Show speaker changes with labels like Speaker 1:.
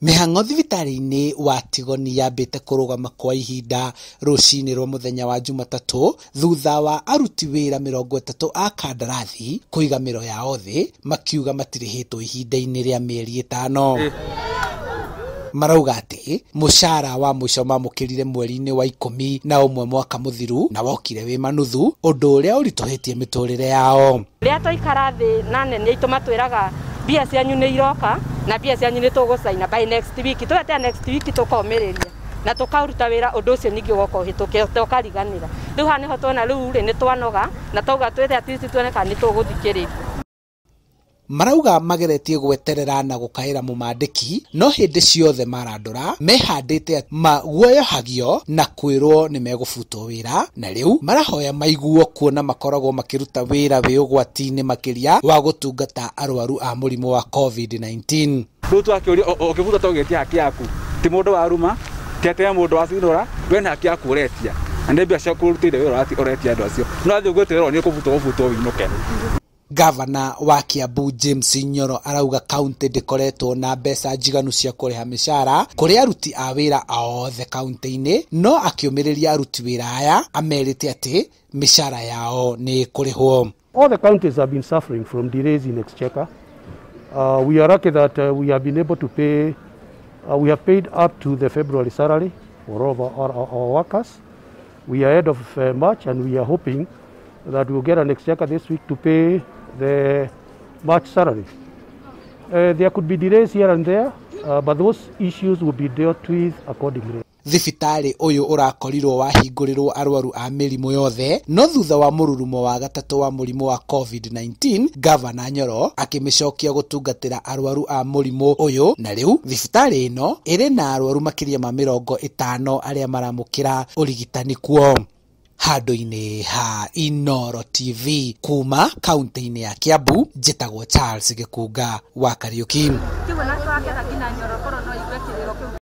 Speaker 1: Mĩhang'o thibitarĩ-inĩ wa Tigoni yambĩte kũrũgama kwa ihinda rũcinĩ rwa mũthenya wa Jumatatũ thutha wa aruti wĩra 30 a kandarathi kũiga mĩro yao thĩ makiuga matirĩhĩtwo ihinda-inĩ rĩa mĩeri 5. Marauga atĩ mũcara wa mũico mamũkĩrire mweri-inĩ wa 11 mwaka mũthiru na wokire wĩ manuthu, ũndũ ũrĩa ũritũhĩtie mĩtũrĩre yao.
Speaker 2: Rĩrĩa twaikara thĩ na nene aitũ matwĩraga mbia cianyu nĩ iroka na mbia cianyu nĩ tũgũcaina by next week, twetea next week tũkomĩrĩria na tũkaruta wĩra, ũndũ ũcio ningĩ ũgoka ũhĩtũke tũkariganĩra. Rĩu haha nĩho tuona rĩu rĩ nĩ twanoga na twauga twĩre at least tuone kana nĩ tũgũthikĩrĩrio.
Speaker 1: Marauga mageretie gweterera na gũkaĩra mũmandĩki no hĩndĩ ciothe marandũra mehandĩte maguoyohagio na kwĩrwo nĩ megũbutwo wĩra, na rĩu marahoya maiguo kuona makoragwo makĩruta wĩra wĩ ũgwati-inĩ makĩria wa gũtungata arwaru a mũrimũ wa COVID-19.
Speaker 3: Rĩu twakĩũria ũkĩbuta tũgĩtia haki yaku, ti mũndũ wa ruma, ti atĩ mũndũ wa cinũra, we nĩ haki yaku ũretia na nĩ mbia ciaku ũrutĩire wĩra ũretia andũ acio, no athiĩ ũgwĩtĩrwo nĩ ũkũbutwo ũbutwo wĩinũke.
Speaker 1: Gavana wa Kiambu James Nyoro arauga kaunti ndĩkoretwo na mbeca njiganu cia kũrĩha mĩcara kũrĩ aruti a wĩra othe kaunti-inĩ, no akĩũmĩrĩria aruti wĩra aya amerite atĩ mĩcara yao nĩ kũrĩhwo.
Speaker 4: All the counties have been suffering from delays in exchequer. We are lucky that we have been able to pay, we have paid up to the February salary for all of our workers. We are ahead of March and we are hoping that we will get an exchequer this week to pay the March salary. There could be delays here and there, but those issues will be dealt with accordingly.
Speaker 1: Thibitarĩ ũyũ ũrakorirwo wahingũrĩrwo arwaru a mĩrimũ yothe, no thutha wa mũrurumo wa gatatũ wa mũrimũ wa COVID-19, Gavana Nyoro akĩmĩcokia gũtungatĩra arwaru a mũrimũ ũyũ, na rĩu thibitarĩ ĩno ĩrĩ na arwaru makĩria ma 50 arĩa maramũkĩra ũrigitani kuo. Handũ-inĩ ha Inooro TV kuma kaunti-inĩ ya Kiambu, njĩtagwo Charles Gĩkunga wa Kariuki.